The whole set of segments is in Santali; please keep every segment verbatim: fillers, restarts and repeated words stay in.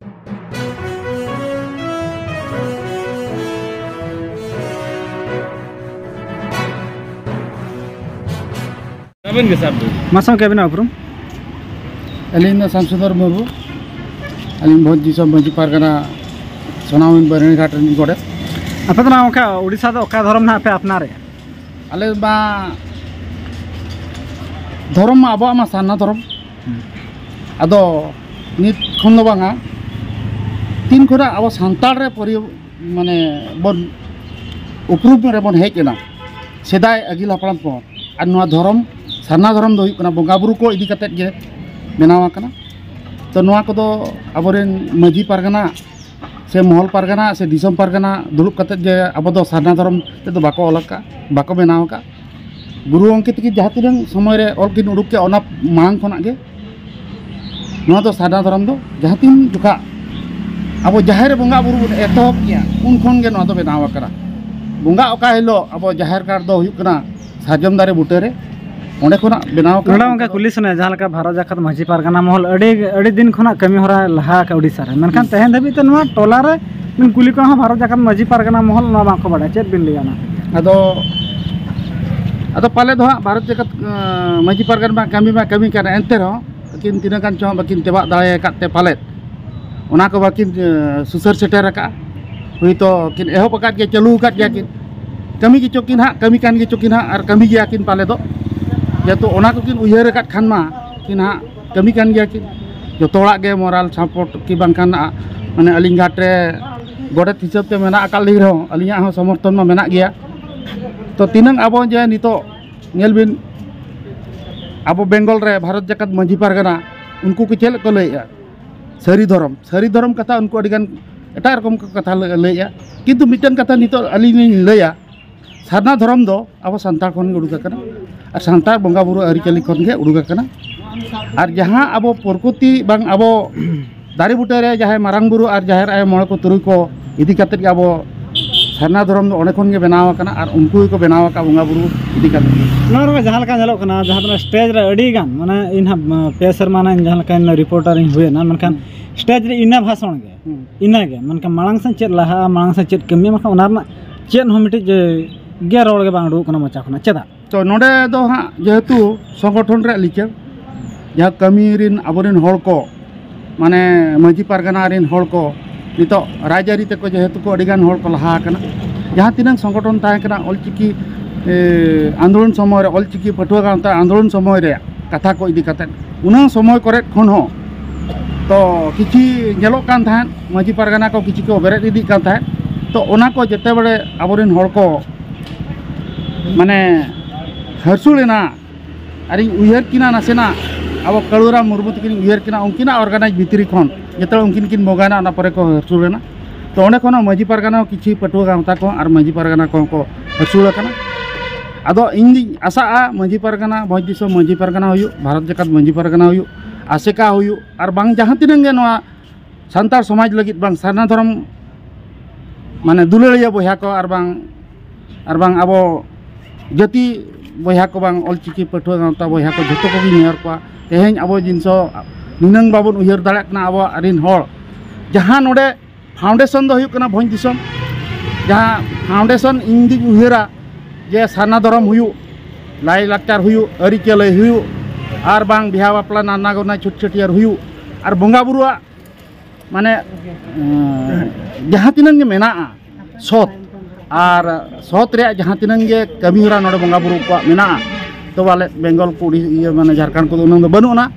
ᱟᱵᱮᱱ ᱜᱮ ᱥᱟᱨ ᱫᱚ? ᱢᱟᱥᱮ ᱜᱚᱢᱠᱮ ᱟᱵᱤᱱᱟᱜ ᱩᱯᱨᱩᱢ? ᱟᱹᱞᱤᱧ ᱫᱚ ᱥᱟᱢᱥᱩᱱᱫᱚᱨ ᱢᱩᱨᱢᱩ᱾ ᱟᱹᱞᱤᱧ ᱵᱷᱚᱸᱡᱽ ᱫᱤᱥᱚᱢ ᱢᱟᱹᱡᱷᱤ ᱯᱟᱨᱜᱟᱱᱟ ᱥᱳᱱᱟᱢᱩᱦᱤᱱ ᱵᱟᱹᱨᱱᱤ ᱜᱷᱟᱴ ᱨᱮᱱ ᱜᱚᱰᱮᱛ᱾ ᱟᱯᱮ ᱫᱚ ᱱᱟᱜ ᱚᱱᱠᱟ ᱩᱰᱤᱥᱥᱟ ᱫᱚ ᱚᱠᱟ ᱫᱷᱚᱨᱚᱢ ᱱᱟᱜ ᱯᱮ ᱟᱯᱱᱟᱨᱮᱫᱼᱟ? ᱟᱞᱮ ᱢᱟ ᱫᱷᱚᱨᱚᱢ ᱢᱟ ᱟᱵᱚᱣᱟᱜ ᱢᱟ ᱥᱟᱨᱱᱟ ᱫᱷᱚᱨᱚᱢ᱾ ᱦᱩᱸ᱾ ᱟᱫᱚ ᱱᱤᱛ ᱠᱷᱚᱱ ᱫᱚ ᱵᱟᱝᱟ, ᱛᱤᱱ ᱠᱷᱚᱱᱟᱜ ᱟᱵᱚ ᱥᱟᱱᱛᱟᱲ ᱨᱮ ᱯᱚᱨᱤ-, ᱢᱟᱱᱮ ᱵᱚᱱ ᱩᱯᱨᱩᱢ ᱨᱮᱵᱚᱱ ᱦᱮᱡ ᱮᱱᱟ, ᱥᱮᱫᱟᱭ ᱟᱹᱜᱤᱞ ᱦᱟᱯᱲᱟᱢ ᱠᱚ, ᱟᱨ ᱱᱚᱣᱟ ᱫᱷᱚᱨᱚᱢ, ᱥᱟᱨᱱᱟ ᱫᱷᱚᱨᱚᱢ ᱫᱚ ᱦᱩᱭᱩᱜ ᱠᱟᱱᱟ ᱵᱚᱸᱜᱟ ᱵᱩᱨᱩ ᱠᱚ ᱤᱫᱤ ᱠᱟᱛᱮᱫ ᱜᱮ ᱵᱮᱱᱟᱣ ᱟᱠᱟᱱᱟ᱾ ᱛᱚ ᱱᱚᱣᱟ ᱠᱚᱫᱚ ᱟᱵᱚᱨᱮᱱ ᱢᱟᱹᱡᱷᱤ ᱯᱟᱨᱜᱟᱱᱟ ᱥᱮ ᱢᱚᱦᱚᱞ ᱯᱟᱨᱜᱟᱱᱟ ᱥᱮ ᱫᱤᱥᱚᱢ ᱯᱟᱨᱜᱟᱱᱟ ᱫᱩᱲᱩᱵ ᱠᱟᱛᱮᱫ ᱜᱮ ᱟᱵᱚ ᱫᱚ ᱥᱟᱨᱱᱟ ᱫᱷᱚᱨᱚᱢ ᱛᱮᱫᱚ ᱵᱟᱠᱚ ᱚᱞ ᱟᱠᱟᱫ, ᱵᱟᱠᱚ ᱵᱮᱱᱟᱣ ᱟᱠᱟᱫ᱾ ᱜᱩᱨᱩ ᱜᱚᱢᱠᱮ ᱛᱟᱹᱠᱤᱱ ᱡᱟᱦᱟᱸ ᱛᱤᱱᱟᱹᱜ ᱥᱚᱢᱚᱭ ᱨᱮ ᱚᱞ ᱠᱤᱱ ᱩᱰᱩᱠ ᱠᱮᱫ, ᱚᱱᱟ ᱢᱟᱲᱟᱝ ᱠᱷᱚᱱᱟᱜ ᱜᱮ ᱱᱚᱣᱟ ᱫᱚ ᱥᱟᱨᱱᱟ ᱫᱷᱚᱨᱚᱢ ᱫᱚ ᱡᱟᱦᱟᱸ ᱛᱤᱱ ᱡᱚᱠᱷᱟ ᱟᱵᱚ ᱡᱟᱦᱮᱨ ᱨᱮ ᱵᱚᱸᱜᱟ ᱵᱩᱨᱩ ᱵᱚᱱ ᱮᱛᱚᱦᱚᱵ ᱠᱮᱜᱼᱟ, ᱩᱱ ᱠᱷᱚᱱ ᱜᱮ ᱱᱚᱣᱟ ᱫᱚ ᱵᱮᱱᱟᱣ ᱟᱠᱟᱱᱟ᱾ ᱵᱚᱸᱜᱟ ᱚᱠᱟ ᱦᱤᱞᱳᱜ ᱟᱵᱚ ᱡᱟᱦᱮᱨ ᱜᱟᱲ ᱫᱚ ᱦᱩᱭᱩᱜ ᱠᱟᱱᱟ ᱥᱟᱨᱡᱚᱢ ᱫᱟᱨᱮ ᱵᱩᱴᱟᱹ ᱨᱮ, ᱚᱸᱰᱮ ᱠᱷᱚᱱᱟᱜ ᱵᱮᱱᱟᱣ ᱟᱠᱟᱱᱟ᱾ ᱱᱚᱰᱮ ᱜᱚᱢᱠᱮ ᱠᱩᱞᱤ ᱥᱟᱱᱟᱭᱟ, ᱡᱟᱦᱟᱸ ᱞᱮᱠᱟ ᱵᱷᱟᱨᱚᱛ ᱡᱟᱠᱟᱛ ᱢᱟᱹᱡᱷᱤ ᱯᱟᱨᱜᱟᱱᱟ ᱢᱚᱦᱚᱞ ᱟᱹᱰᱤ, ᱟᱹᱰᱤ ᱫᱤᱱ ᱠᱷᱚᱱᱟᱜ ᱠᱟᱹᱢᱤ ᱦᱚᱨᱟ ᱞᱟᱦᱟ ᱟᱠᱟᱫ ᱩᱰᱤᱥᱥᱟ ᱨᱮ, ᱢᱮᱱᱠᱷᱟᱱ ᱦᱩᱸ᱾ ᱛᱮᱦᱮᱧ ᱫᱷᱟᱹᱵᱤᱡ ᱛᱮ ᱱᱚᱣᱟ ᱴᱚᱞᱟ ᱨᱮ ᱵᱤᱱ ᱠᱩᱞᱤ ᱠᱚᱣᱟ ᱦᱚᱸ, ᱵᱷᱟᱨᱚᱛ ᱡᱟᱠᱟᱛ ᱢᱟᱹᱡᱷᱤ ᱯᱟᱨᱜᱟᱱᱟ ᱢᱚᱦᱚᱞ ᱱᱚᱣᱟ ᱵᱟᱝᱠᱚ ᱵᱟᱲᱟᱭᱟ᱾ ᱪᱮᱫ ᱵᱤᱱ ᱞᱟᱹᱭᱟ ᱚᱱᱟ? ᱟᱫᱚ, ᱟᱫᱚ ᱯᱟᱞᱮ ᱫᱚ ᱦᱟᱸᱜ ᱵᱷᱟᱨᱚᱛ ᱡᱟᱠᱟᱛ, ᱟᱸ, ᱢᱟᱹᱡᱷᱤ ᱯᱟᱨᱜᱟᱱᱟ ᱢᱟ ᱠᱟᱹᱢᱤ ᱢᱟ ᱠᱟᱹᱢᱤ ᱠᱟᱱᱟ, ᱮᱱᱛᱮ ᱨᱮᱦᱚᱸ ᱟᱹᱠᱤᱱ ᱛᱤᱱᱟᱹᱜ ᱜᱟᱱ ᱪᱚᱝ ᱵᱟᱹᱠᱤᱱ ᱛᱮᱵᱟᱜ ᱫᱟᱲᱮ ᱟᱠᱟᱫ ᱛᱮ ᱯᱟᱞᱮᱫ ᱚᱱᱟ ᱠᱚ ᱵᱟᱹᱠᱤᱱ, ᱮ, ᱥᱩᱥᱟᱹᱨ ᱥᱮᱴᱮᱨ ᱟᱠᱟᱫᱼᱟ᱾ ᱦᱳᱭᱛᱳ ᱠᱤᱱ ᱮᱦᱚᱵ ᱟᱠᱟᱫ ᱜᱮᱭᱟ, ᱪᱟᱹᱞᱩ ᱟᱠᱟᱫ ᱜᱮᱭᱟ ᱠᱤᱱ, ᱠᱟᱹᱢᱤ ᱜᱮᱪᱚ ᱠᱤᱱ ᱦᱟᱸᱜ, ᱠᱟᱹᱢᱤ ᱠᱟᱱ ᱜᱮᱪᱚ ᱠᱤᱱ ᱦᱟᱸᱜ, ᱟᱨ ᱠᱟᱹᱢᱤ ᱜᱮᱭᱟ ᱠᱤᱱ ᱯᱟᱞᱮ ᱫᱚ, ᱡᱮᱦᱮᱛᱩ ᱚᱱᱟ ᱠᱚᱠᱤᱱ ᱩᱭᱦᱟᱹᱨ ᱟᱠᱟᱫ ᱠᱷᱟᱱ ᱢᱟ ᱠᱤᱱ ᱦᱟᱸᱜ ᱠᱟᱹᱢᱤ ᱠᱟᱱ ᱜᱮᱭᱟ ᱠᱤᱱ᱾ ᱡᱚᱛᱚ ᱦᱚᱲᱟᱜ ᱜᱮ moral support ᱠᱤ ᱵᱟᱝᱠᱷᱟᱱ, ᱟ, ᱢᱟᱱᱮ ᱟᱹᱞᱤᱧ ᱜᱷᱟᱴ ᱨᱮ ᱜᱚᱰᱮᱛ ᱦᱤᱥᱟᱹᱵ ᱛᱮ ᱢᱮᱱᱟᱜ ᱟᱠᱟᱫ ᱞᱤᱧ ᱨᱮᱦᱚᱸ ᱟᱹᱞᱤᱧᱟᱜ ᱦᱚᱸ ᱥᱚᱢᱚᱨᱛᱷᱚᱱ ᱢᱟ ᱢᱮᱱᱟᱜ ᱜᱮᱭᱟ᱾ ᱛᱚ ᱛᱤᱱᱟᱹᱝ ᱟᱵᱚ ᱡᱮ ᱱᱤᱛᱚᱜ ᱧᱮᱞ ᱵᱤᱱ, ᱟᱵᱚ ᱵᱮᱝᱜᱚᱞ ᱨᱮ ᱵᱷᱟᱨᱚᱛ ᱡᱟᱠᱟᱛ ᱢᱟᱹᱡᱷᱤ ᱯᱟᱨᱜᱟᱱᱟ, ᱩᱱᱠᱩ ᱠᱚ ᱪᱮᱫ ᱠᱚ ᱞᱟᱹᱭᱮᱫᱼᱟ? ᱥᱟᱹᱨᱤ ᱫᱷᱚᱨᱚᱢ, ᱥᱟᱹᱨᱤ ᱫᱷᱚᱨᱚᱢ ᱠᱟᱛᱷᱟ ᱩᱱᱠᱩ ᱟᱹᱰᱤᱜᱟᱱ ᱮᱴᱟᱜ ᱨᱚᱠᱚᱢ ᱠᱚ ᱠᱟᱛᱷᱟ ᱞᱟᱹ-, ᱞᱟᱹᱭᱮᱫᱼᱟ᱾ ᱠᱤᱱᱛᱩ ᱢᱤᱫᱴᱟᱝ ᱠᱟᱛᱷᱟ ᱱᱤᱛᱚᱜ ᱟᱹᱞᱤᱧ ᱞᱤᱧ ᱞᱟᱹᱭᱟ, ᱥᱟᱨᱱᱟ ᱫᱷᱚᱨᱚᱢ ᱫᱚ ᱟᱵᱚ ᱥᱟᱱᱛᱟᱲ ᱠᱷᱚᱱ ᱜᱮ ᱩᱰᱩᱠ ᱟᱠᱟᱱᱟ, ᱟᱨ ᱥᱟᱱᱛᱟᱲ ᱵᱚᱸᱜᱟ ᱵᱩᱨᱩ ᱟᱹᱨᱤᱪᱟᱹᱞᱤ ᱠᱷᱚᱱ ᱜᱮ ᱩᱰᱩᱠ ᱟᱠᱟᱱᱟ᱾ ᱟᱨ ᱡᱟᱦᱟᱸ ᱟᱵᱚ ᱯᱨᱚᱠᱨᱤᱛᱤ ᱵᱟᱝ ᱟᱵᱚ ᱫᱟᱨᱮ ᱵᱩᱴᱟᱹ ᱨᱮ ᱡᱟᱦᱟᱸᱭ ᱢᱟᱨᱟᱝ ᱵᱩᱨᱩ ᱟᱨ ᱡᱟᱦᱮᱨ ᱟᱭᱳ ᱢᱚᱬᱮ ᱠᱚ ᱛᱩᱨᱩᱭ ᱠᱚ ᱤᱫᱤ ᱠᱟᱛᱮᱫ ᱜᱮ ᱟᱵᱚ ᱥᱟᱨᱱᱟ ᱫᱷᱚᱨᱚᱢ ᱫᱚ ᱚᱸᱰᱮ ᱠᱷᱚᱱ ᱜᱮ ᱵᱮᱱᱟᱣ ᱟᱠᱟᱱᱟ, ᱟᱨ ᱩᱱᱠᱩ ᱜᱮᱠᱚ ᱵᱮᱱᱟᱣ ᱟᱠᱟᱫ ᱵᱚᱸᱜᱟ ᱵᱩᱨᱩ ᱤᱫᱤ ᱠᱟᱛᱮᱫ ᱜᱮ᱾ ᱱᱚᱣᱟ ᱨᱮ ᱡᱟᱦᱟᱸ ᱞᱮᱠᱟ ᱧᱮᱞᱚᱜ ᱠᱟᱱᱟ, ᱡᱟᱦᱟᱸ ᱛᱤᱱᱟᱹᱜ stage ᱨᱮ ᱟᱹᱰᱤ ᱜᱟᱱ, ᱢᱟᱱᱮ ᱤᱧ ᱦᱟᱸᱜ, ᱯᱮ ᱥᱮᱨᱢᱟ ᱨᱮᱱᱟᱜ ᱡᱟᱦᱟᱸ ᱞᱮᱠᱟ ᱤᱧ ᱨᱤᱯᱳᱨᱴᱟᱨ ᱤᱧ ᱦᱩᱭᱮᱱᱟ, ᱢᱮᱱᱠᱷᱟᱱ ᱥᱴᱮᱡᱽ ᱨᱮ ᱤᱱᱟᱹ ᱵᱷᱟᱥᱚᱱ ᱜᱮ᱾ ᱦᱩᱸ᱾ ᱤᱱᱟᱹᱜᱮ, ᱢᱮᱱᱠᱷᱟᱱ ᱢᱟᱲᱟᱝ ᱥᱮᱫ ᱪᱮᱫ ᱞᱟᱦᱟᱜᱼᱟ, ᱢᱟᱲᱟᱝ ᱥᱮᱫ ᱪᱮᱫ ᱠᱟᱹᱢᱤ, ᱢᱮᱱᱠᱷᱟᱱ ᱚᱱᱟ ᱨᱮᱱᱟᱜ ᱪᱮᱫ ᱦᱚᱸ ᱢᱤᱫᱴᱤᱡ, ᱮ, ᱜᱮ ᱨᱚᱲ ᱜᱮ ᱵᱟᱝ ᱩᱰᱩᱠᱚᱜ ᱠᱟᱱᱟ ᱢᱚᱪᱟ ᱠᱷᱚᱱᱟᱜ᱾ ᱪᱮᱫᱟᱜ? ᱛᱚ, ᱱᱚᱰᱮ ᱫᱚ ᱦᱟᱸᱜ ᱡᱮᱦᱮᱛᱩ ᱥᱚᱝᱜᱚᱴᱷᱚᱱ ᱨᱮᱭᱟᱜ ᱞᱤᱪᱟᱹᱲ, ᱡᱟᱦᱟᱸ ᱠᱟᱹᱢᱤ ᱨᱤᱱ ᱟᱵᱚᱨᱤᱱ ᱦᱚᱲ ᱠᱚ, ᱢᱟᱱᱮ ᱢᱟᱹᱡᱷᱤ ᱯᱟᱨᱜᱟᱱᱟ ᱨᱤᱱ ᱦᱚᱲ ᱠᱚ, ᱱᱤᱛᱚᱜ ᱨᱟᱡᱽᱟᱹᱨᱤ ᱛᱮᱠᱚ ᱡᱮᱦᱮᱛᱩ ᱠᱚ ᱟᱹᱰᱤᱜᱟᱱ ᱦᱚᱲ ᱠᱚ ᱞᱟᱦᱟ ᱟᱠᱟᱱᱟ, ᱡᱟᱦᱟᱸ ᱛᱤᱱᱟᱹᱜ ᱥᱚᱝᱜᱚᱴᱷᱚᱱ ᱛᱟᱦᱮᱸ ᱠᱟᱱᱟ ᱚᱞᱪᱤᱠᱤ, ᱮ, ᱟᱱᱫᱳᱞᱚᱱ ᱥᱚᱢᱚᱭ ᱨᱮ, ᱚᱞᱪᱤᱠᱤ ᱯᱟᱹᱴᱷᱩᱣᱟᱹ ᱜᱟᱶᱛᱟ ᱟᱱᱫᱳᱞᱚᱱ ᱥᱚᱢᱚᱭ ᱨᱮ ᱠᱟᱛᱷᱟ ᱠᱚ ᱤᱫᱤ ᱠᱟᱛᱮᱫ, ᱩᱱᱟᱹᱜ ᱥᱚᱢᱚᱭ ᱠᱚᱨᱮᱫ ᱠᱷᱚᱱ ᱦᱚᱸ ᱛᱚ ᱠᱤᱪᱷᱤ ᱧᱮᱞᱚᱜ ᱠᱟᱱ ᱛᱟᱦᱮᱸᱫ, ᱢᱟᱹᱡᱷᱤ ᱯᱟᱨᱜᱟᱱᱟ ᱠᱚ ᱠᱤᱪᱷᱤ ᱠᱚ ᱵᱮᱨᱮᱫ ᱤᱫᱤᱜ ᱠᱟᱱ ᱛᱟᱦᱮᱸᱫ᱾ ᱛᱚ ᱚᱱᱟ ᱠᱚ ᱡᱮᱛᱮ ᱵᱮᱲᱮ ᱟᱵᱚᱨᱤᱱ ᱦᱚᱲ ᱠᱚ ᱢᱟᱱᱮ ᱦᱟᱹᱨᱥᱩᱲ ᱮᱱᱟ, ᱟᱨᱤᱧ ᱩᱭᱦᱟᱹᱨ ᱠᱤᱱᱟ ᱱᱟᱥᱮᱱᱟᱜ, ᱟᱵᱚ ᱠᱟᱹᱲᱩᱨᱟᱢ ᱢᱩᱨᱢᱩ ᱛᱟᱹᱠᱤᱱ ᱩᱭᱦᱟᱹᱨ ᱠᱤᱱᱟ, ᱩᱱᱠᱤᱱᱟᱜ ᱚᱨᱜᱟᱱᱟᱭᱤᱡᱽ ᱵᱷᱤᱛᱨᱤ ᱠᱷᱚᱱ ᱡᱮᱛᱮ ᱩᱱᱠᱤᱱ ᱠᱤᱱ ᱵᱚᱸᱜᱟᱭᱮᱱᱟ, ᱚᱱᱟ ᱯᱚᱨᱮ ᱠᱚ ᱦᱟᱹᱨᱥᱩᱲ ᱮᱱᱟ᱾ ᱛᱚ ᱚᱸᱰᱮ ᱠᱷᱚᱱ ᱦᱚᱸ ᱢᱟᱹᱡᱷᱤ ᱯᱟᱨᱜᱟᱱᱟ ᱦᱚᱸ ᱠᱤᱪᱷᱩ ᱯᱟᱹᱴᱷᱩᱣᱟᱹ ᱜᱟᱶᱛᱟ ᱠᱚ ᱟᱨ ᱢᱟᱹᱡᱷᱤ ᱯᱟᱨᱜᱟᱱᱟ ᱠᱚᱦᱚᱸ ᱠᱚ ᱦᱟᱹᱨᱥᱩᱲ ᱟᱠᱟᱱᱟ᱾ ᱟᱫᱚ ᱤᱧ ᱫᱩᱧ ᱟᱥᱟᱜᱼᱟ ᱢᱟᱹᱡᱷᱤ ᱯᱟᱨᱜᱟᱱᱟ, ᱵᱷᱚᱸᱡᱽ ᱫᱤᱥᱚᱢ ᱢᱟᱹᱡᱷᱤ ᱯᱟᱨᱜᱟᱱᱟ ᱦᱩᱭᱩᱜ, ᱵᱷᱟᱨᱚᱛ ᱡᱟᱠᱟᱛ ᱢᱟᱹᱡᱷᱤ ᱯᱟᱨᱜᱟᱱᱟ ᱦᱩᱭᱩᱜ, ᱟᱥᱮᱠᱟ ᱦᱩᱭᱩᱜ, ᱟᱨ ᱵᱟᱝ ᱡᱟᱦᱟᱸ ᱛᱤᱱᱟᱹᱜ ᱜᱮ ᱱᱚᱣᱟ ᱥᱟᱱᱛᱟᱲ ᱥᱚᱢᱟᱡᱽ ᱞᱟᱹᱜᱤᱫ ᱵᱟᱝ ᱥᱟᱨᱱᱟ ᱫᱷᱚᱨᱚᱢ ᱢᱟᱱᱮ ᱫᱩᱞᱟᱹᱲᱤᱭᱟᱹ ᱵᱚᱭᱦᱟ ᱠᱚ ᱟᱨ ᱵᱟᱝ, ᱟᱨ ᱵᱟᱝ ᱟᱵᱚ ᱡᱟᱹᱛᱤ ᱵᱚᱭᱦᱟ ᱠᱚ ᱵᱟᱝ ᱚᱞᱪᱤᱠᱤ ᱯᱟᱹᱴᱷᱩᱣᱟᱹ ᱜᱟᱶᱛᱟ ᱵᱚᱭᱦᱟ ᱠᱚ ᱡᱷᱚᱛᱚ ᱠᱚᱜᱮᱧ ᱱᱮᱦᱚᱨ ᱠᱚᱣᱟ᱾ ᱛᱮᱦᱮᱧ ᱟᱵᱚ ᱡᱤᱱᱤᱥ ᱱᱩᱱᱟᱹᱝ ᱵᱟᱵᱚᱱ ᱩᱭᱦᱟᱹᱨ ᱫᱟᱲᱮᱭᱟᱜ ᱠᱟᱱᱟ ᱟᱵᱚᱣᱟᱜ ᱨᱤᱱ ᱦᱚᱲ᱾ ᱡᱟᱦᱟᱸ ᱱᱚᱰᱮ ᱯᱷᱟᱣᱩᱱᱰᱮᱥᱚᱱ ᱫᱚ ᱦᱩᱭᱩᱜ ᱠᱟᱱᱟ ᱵᱷᱚᱸᱡᱽ ᱫᱤᱥᱚᱢ, ᱡᱟᱦᱟᱸ ᱯᱷᱟᱣᱩᱱᱰᱮᱥᱚᱱ ᱤᱧ ᱫᱩᱧ ᱩᱭᱦᱟᱹᱨᱟ ᱡᱮ ᱥᱟᱨᱱᱟ ᱫᱷᱚᱨᱚᱢ ᱦᱩᱭᱩᱜ, ᱞᱟᱭᱼᱞᱟᱠᱪᱟᱨ ᱦᱩᱭᱩᱜ, ᱟᱹᱨᱤᱪᱟᱹᱞᱤ ᱦᱩᱭᱩᱜ, ᱟᱨ ᱵᱟᱝ ᱵᱤᱦᱟ ᱵᱟᱯᱞᱟ ᱱᱟᱱᱟ ᱜᱚᱱᱟ ᱪᱷᱩᱴ ᱪᱷᱟᱹᱴᱭᱟᱹᱨ ᱦᱩᱭᱩᱜ, ᱟᱨ ᱵᱚᱸᱜᱟ ᱵᱩᱨᱩᱣᱟᱜ ᱢᱟᱱᱮ, ᱮᱸ, ᱡᱟᱦᱟᱸ ᱛᱤᱱᱟᱹᱜ ᱜᱮ ᱢᱮᱱᱟᱜᱼᱟ ᱥᱚᱛ, ᱟᱨ ᱥᱚᱛ ᱨᱮᱭᱟᱜ ᱡᱟᱦᱟᱸ ᱛᱤᱱᱟᱹᱜ ᱜᱮ ᱠᱟᱹᱢᱤ ᱦᱚᱨᱟ ᱱᱚᱰᱮ ᱵᱚᱸᱜᱟ ᱵᱩᱨᱩ ᱠᱚᱣᱟᱜ ᱢᱮᱱᱟᱜᱼᱟ, ᱛᱚ ᱟᱞᱮ ᱵᱮᱝᱜᱚᱞ ᱠᱚ ᱩᱲᱤ-, ᱤᱭᱟᱹ ᱢᱟᱱᱮ ᱡᱷᱟᱲᱠᱷᱚᱸᱰ ᱠᱚᱫᱚ ᱩᱱᱟᱹᱜ ᱫᱚ ᱵᱟᱹᱱᱩᱜ ᱟᱱᱟ,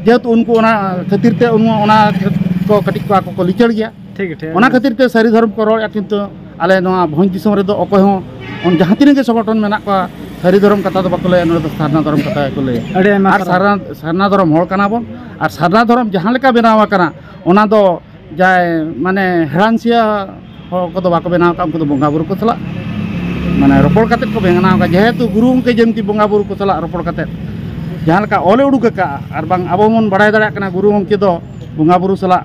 ᱡᱮᱦᱮᱛᱩ ᱩᱱᱠᱩ ᱚᱱᱟ ᱠᱷᱟᱹᱛᱤᱨ ᱛᱮ ᱩᱱᱠᱩ ᱚᱱᱟ ᱠᱚ ᱠᱟᱹᱴᱤᱡ ᱠᱚ ᱟᱠᱚ ᱠᱚ ᱞᱤᱪᱟᱹᱲ ᱜᱮᱭᱟ᱾ ᱴᱷᱤᱠ, ᱴᱷᱤᱠ᱾ ᱚᱱᱟ ᱠᱷᱟᱹᱛᱤᱨ ᱛᱮ ᱥᱟᱹᱨᱤ ᱫᱷᱚᱨᱚᱢ ᱠᱚ ᱨᱚᱲᱮᱫᱼᱟ, ᱠᱤᱱᱛᱩ ᱟᱞᱮ ᱱᱚᱣᱟ ᱵᱷᱚᱸᱡᱽ ᱫᱤᱥᱚᱢ ᱨᱮᱫᱚ ᱚᱠᱚᱭ ᱦᱚᱸ ᱚᱱ-, ᱡᱟᱦᱟᱸ ᱛᱤᱱᱟᱹᱜ ᱜᱮ ᱥᱚᱝᱜᱚᱴᱷᱚᱱ ᱢᱮᱱᱟᱜ ᱠᱚᱣᱟ, ᱥᱟᱹᱨᱤ ᱫᱷᱚᱨᱚᱢ ᱠᱟᱛᱷᱟ ᱫᱚ ᱵᱟᱠᱚ ᱞᱟᱹᱭᱟ, ᱱᱚᱰᱮ ᱫᱚ ᱥᱟᱨᱱᱟ ᱫᱷᱚᱨᱚᱢ ᱠᱟᱛᱷᱟ ᱜᱮᱠᱚ ᱞᱟᱹᱭᱟ᱾ ᱟᱹᱰᱤ ᱟᱭᱢᱟ ᱟᱨ ᱥᱟᱨᱦᱟᱣ᱾ ᱥᱟᱨᱱᱟ, ᱥᱟᱨᱱᱟ ᱫᱷᱚᱨᱚᱢ ᱦᱚᱲ ᱠᱟᱱᱟ ᱵᱚᱱ, ᱟᱨ ᱥᱟᱨᱱᱟ ᱫᱷᱚᱨᱚᱢ ᱡᱟᱦᱟᱸ ᱞᱮᱠᱟ ᱵᱮᱱᱟᱣ ᱟᱠᱟᱱᱟ, ᱚᱱᱟ ᱫᱚ ᱡᱟᱭ ᱢᱟᱱᱮ ᱦᱮᱲᱟᱱᱥᱤᱭᱟᱹ ᱦᱚᱲ ᱠᱚᱫᱚ ᱵᱟᱠᱚ ᱵᱮᱱᱟᱣ ᱟᱠᱟᱫ, ᱩᱱᱠᱩ ᱫᱚ ᱵᱚᱸᱜᱟ ᱵᱩᱨᱩ ᱠᱚ ᱥᱟᱞᱟᱜ ᱢᱟᱱᱮ ᱨᱚᱯᱚᱲ ᱠᱟᱛᱮᱫ ᱠᱚ ᱵᱮᱱᱟᱣ ᱟᱠᱟᱫ, ᱡᱮᱦᱮᱛᱩ ᱜᱩᱨᱩ ᱜᱚᱢᱠᱮ ᱡᱚᱭᱚᱱᱛᱤ ᱵᱚᱸᱜᱟ ᱵᱩᱨᱩ ᱠᱚ ᱥᱟᱞᱟᱜ ᱨᱚᱯᱚᱲ ᱠᱟᱛᱮᱫ ᱡᱟᱦᱟᱸ ᱞᱮᱠᱟ ᱚᱞᱮ ᱩᱰᱩᱠ ᱟᱠᱟᱫᱼᱟ, ᱟᱨ ᱵᱟᱝ ᱟᱵᱚ ᱵᱚᱱ ᱵᱟᱲᱟᱭ ᱫᱟᱲᱮᱭᱟᱜ ᱠᱟᱱᱟ ᱜᱩᱨᱩ ᱜᱚᱢᱠᱮ ᱫᱚ ᱵᱚᱸᱜᱟ ᱵᱩᱨᱩ ᱥᱟᱞᱟᱜ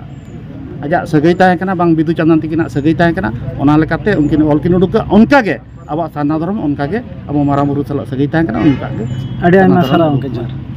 ᱟᱡᱟᱜ ᱥᱟᱹᱜᱟᱹᱭ ᱛᱟᱦᱮᱸ ᱠᱟᱱᱟ, ᱵᱟᱝ ᱵᱤᱫᱩ ᱪᱟᱸᱫᱟᱱ ᱛᱟᱹᱠᱤᱱᱟᱜ ᱥᱟᱹᱜᱟᱹᱭ ᱛᱟᱦᱮᱸ ᱠᱟᱱᱟ, ᱚᱱᱟ ᱞᱮᱠᱟᱛᱮ ᱩᱱᱠᱤᱱ ᱚᱞ ᱠᱤᱱ ᱩᱰᱩᱠ ᱠᱟᱜᱼᱟ᱾ ᱚᱱᱠᱟ ᱜᱮ ᱟᱵᱚᱣᱟᱜ ᱥᱟᱨᱱᱟ ᱫᱷᱚᱨᱚᱢ, ᱚᱱᱠᱟ ᱜᱮ ᱟᱵᱚ ᱢᱟᱨᱟᱝ ᱵᱩᱨᱩ ᱥᱟᱞᱟᱜ ᱥᱟᱹᱜᱟᱹᱭ ᱛᱟᱦᱮᱸ ᱠᱟᱱᱟ, ᱚᱱᱠᱟ ᱜᱮ ᱟᱹᱰᱤ ᱟᱭᱢᱟ ᱥᱟᱨᱱᱟ ᱫᱷᱚᱨᱚᱢ ᱥᱟᱨᱦᱟᱣ ᱩᱰᱩᱠ ᱜᱚᱢᱠᱮ, ᱮᱱᱟ᱾ ᱡᱚᱦᱟᱨ᱾